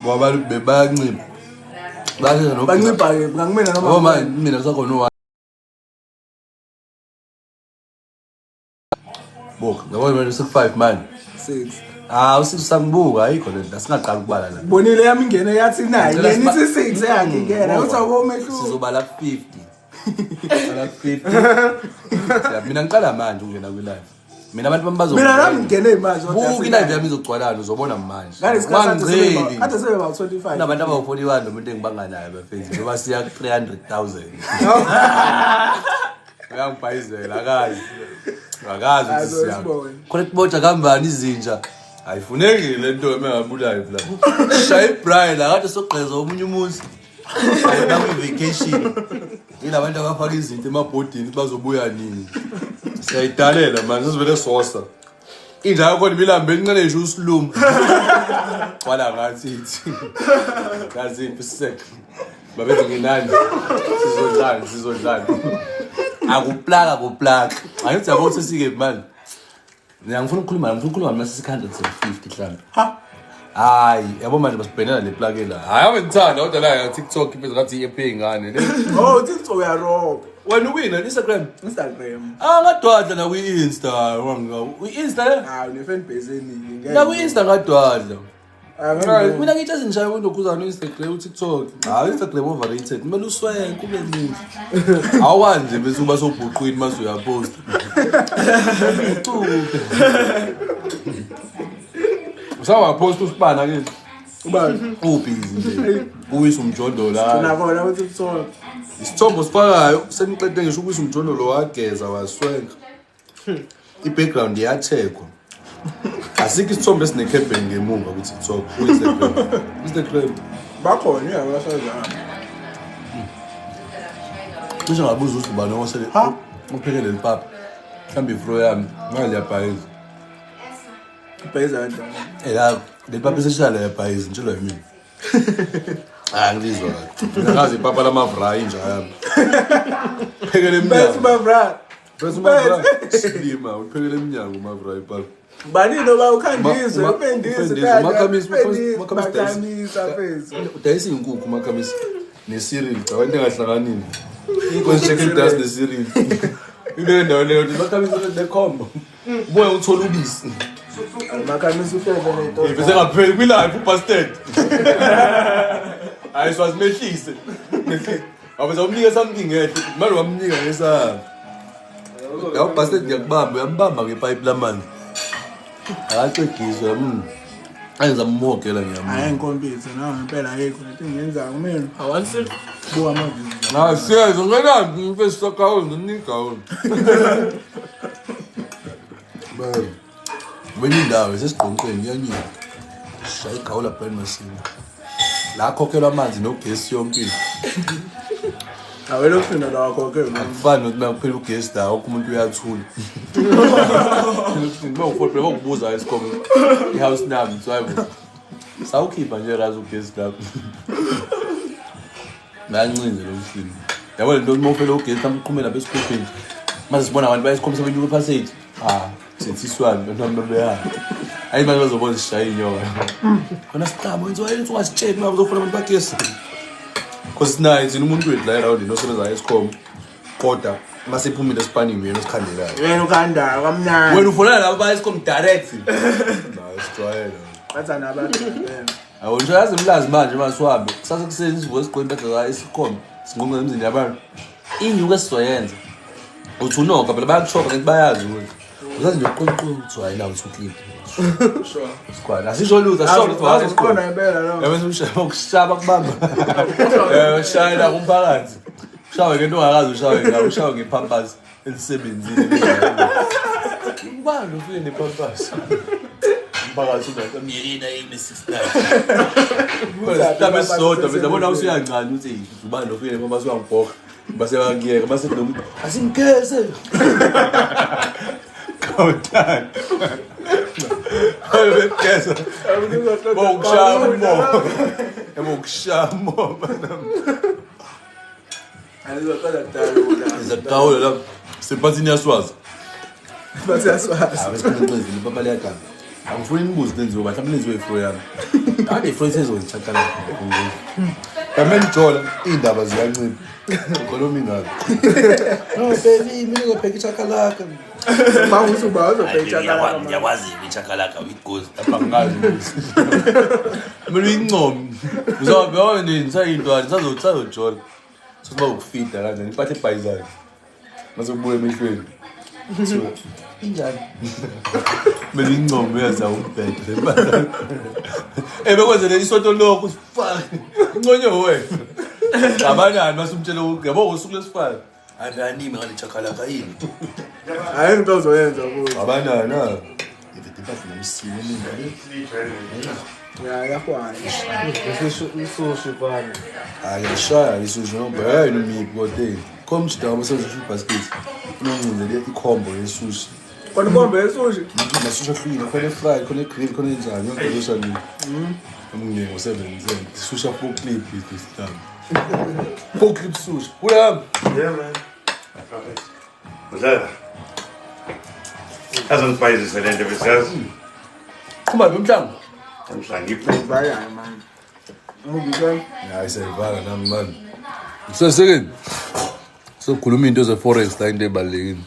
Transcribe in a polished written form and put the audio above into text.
Ngoba abantu bebayancipha. Bashesha nokugcina. Bancipha-ke ngakumina noma Ngoba manje mina sakhona uwa. Buka, yabo manje seku-5 manje. 6. Ah, usisi usangibuka ayikho le nto asingaqali ukubala la. Bonile yami ingene yathi 9, Ngicela yena ithi 6 eyakhe ingena. Uthi awukho umehluko. Sizobala ku-50. Bala ku-50. Siya- Mina ngiqala manje ukungena kwi-live. Mina abantu bami bazo Mina nami ngingene manje kodwa Buka i-live yami izogcwalana uzobona manje. Ngalesikhathi Wangiceli. kade sebe ba 25. Kunabantu abawu-41 nomuntu engibanganayo bafethu njengoba siya ku-300,000. Uyangibhayizela akazi. Akazi ukuthi Azo siya. sibone. Khona kuboja kambani izinja. Ayifuneki le nto engabulayo la. Shaya iBrian akade sogqeza omunye umuzi. Bakwi-vacation. Yilabantu abafaka izinto emabhodini bazobuya nini. Siyayidalela manje sivele sosa. Inja yakhona ibilambe incane nje usiluma. Gcwala ngathi ithi. Kazi impi sisek. Babethi nginani. Sizodlani, sizodlani. Akuplaka kuplaka. Angithi yabo ukuthi sike manje. Mina ngifuna ukukhuluma, ngifuna ukukhuluma mase 650 mhlambe. Ha. Hayi, yabo manje basibhenela le plug la. Hayi ave ngithanda kodwa la ya TikTok iphethe ngathi i-app yey'ngane. Le Oh, TikTok uyaroba. wena ukwina Instagram. Instagram. Ah ngadwadla na kwi-Insta. Kwi-Insta le? Hayi une fan base eningi. ngeke. Na kwi-Insta ngadwadla. Ah, ngeke. Mina ngithi ezinjaya unokhuzana u-Instagram, u-TikTok. Hayi u-Instagram overrated. Kumele uswenke ube muhle. Awukwazi nje bese uba sobhuqwini mase uyaposta. Ucuphe. Usawaposta usibana ke. Ubani? Ubhizi nje. Uwisa umjondolo la. Nakona ukuthi TikTok. Isithombo sifakayo seniqede ngisho ukuwisa umjondolo wageza waswenka. I-background iyacheckwa. Asikho isithombe esinekhebheni ngemuva ku-TikTok, ku-Instagram. Instagram. Bakhona uyabasazana. Cishe ngabuza ukuthi ubani osele Ha? upheke leli papa. Mhlawumbe ifro yami ngale liyabhayiza. Ibhayisa kanjani? Ela leli papa eseshala liyabhayiza ntshelwa yimina. Ah ngilizwa kahle. Mina ngazi ipapa lamavrayi nje yami. Phekele Bese emnyango. bavra. Bese umavrayi. Silima uphekele emnyango umavrayi papa. Bani noba ukhandizwe, Ufendizwe, ufendizwe, umakhamisa, umakhamisa Makhamisa fethu. Udayisa iy'nkukhu umakhamisa ne-cereal cha into engahlanganile. Kwezi-chicken dust ne-cereal. Into endawo leyo nje umakhamisa nekhombo. Ubuye uthole ubisi. Makhamisa ufebe nento. Bese ngapheli kwi-live ubastard. Hayi swazimehlise. Wabe umnika something ehle. Manje wamnika ngesandla. Yawu bastard ngiyakubamba uyambamba ngepipe lamanzi. Akaxegiswe. Ayenza mhogela ngiyamuzwa. Hayi nkompitha nawe ngempela ayikho lento engiyenzayo kumina. Awansi Buka amavidiyo. Ah, siyezwa ngenani mfesi sakawona nigawona. Baba. Kwenye indawo sesigqonqweni kuyanyika. Shaya igawula brand machine. La khokhelwa amanzi nogesi yonke into. Awele ufina la wakho ke. Akufani nokuthi makuphela ugesi la wonke umuntu uyathula. Uma ufohle bakubuza esikhom i-house number so hayibo. Sawukhipha nje razi ugesi lapho. Bayancinza lo mshini. Yabo le nto uma ufela ugesi mhlawumbe uqhume lapha esigubhini. Mase sibona abantu bayesikhombisa benyuka iphasage. Ah, sithiswani abantu babeyana. Hayi manje bazobona sishaya inyoka. Khona siqhamu wenziwa yini ungasitsheli uma uzofuna abantu bagesi. Cause sinaye thina umuntu wethu la erawundini osebenza esikhom. Kodwa mase iphumile esipanini uyena osikhandelayo. Wena ukhandayo kamnandi. Wena ufonela labo ba esikhom direct. Nayi sijwayele. Bathi nabantu. Awu nje yazi mlazi manje masihambe. Kusasa kuseni sivuke sigqoke impahla za esikhom. Sinqunqe emzini yabantu. Inyuku esizoyenza. Uthi unoka phela bayakushoka kanti bayazi ukuthi. Usazi nje uqonqo uthi hayi la uthi uclean. Sure. Sikhona. Asisho lutho, asisho lutho. Azi ukhona impela lo. Yabo ushaya ukushaba kubamba. Eh ushayela kumphakathi. Ushawe ngento ongakazi ushawe ngawo, ushawe ngepampers elisebenzile. Ubani ufike nepampers? Umphakathi ungakamyekina yini 69. Mhlawumbe sisodwa bese yabona usuyancane uthi ubani ufike nepampers uyangibhoka. Base bakuyeka base nomuntu asimgeze. Kawutani. Hayi bekugeza. Bokushaya umoya. Yabo kushaya umoya. Ayizoqala kudala. Izaqawula la. Semphathini yaswazi. Bathi yaswazi. Hayi besiqinqizile ipapa liyaganga. Angifuni imibuzo lenziwe kahle, mhlawumbe lenziwe ifro yami. Ade ifro isezozithatha. Kamele ijola indaba ziyancipha. Ukhuluma ingaka. No baby, mina ngizopheka ichakalaka. Uma usuba uzopheka ichakalaka. Ngiyakwazi ichakalaka with Lapha ngikazi. Mina uyincome. Uzobe wena nisayintwana, sazojola. Sokuba ukufida kanjani impathe ebhayizayo. Mase kubuya emehlweni. So injani? Mina income uyaza umbhede. Eh bekwenzele isonto lokho fuck. Unconye wena. Abanani masumtshela yabo usuku lesifana. Andanime ngale chakalaka yini? Hayi into ozoyenza kuyo. Abanani na. Ivete impahla nomsini mina. Ya yahwana. Isushi fana. Hayi ngishaya isushi noma hayi nomiphi kodwa. Komjida basebenzisa ibasket. Unoncinzele ikhombo yesushi. Kona bombe esushi. Amasushi ahlukile khona e-fried, khona e-grill, khona enjani yonke leyo shani. Umngengo 7 cent. Sushi four clip is this time. Four clip sushi. Buya. Yeah, man. Perfect. Udlala. Azongibhayizisa le nto besiyazi. Qhuma nomhlango. Namhlanje iphi? Bayayi man. Mubisana. Hayi seyivala nami man. Sesekeni. Sokhuluma into ze forex la into ebalekile.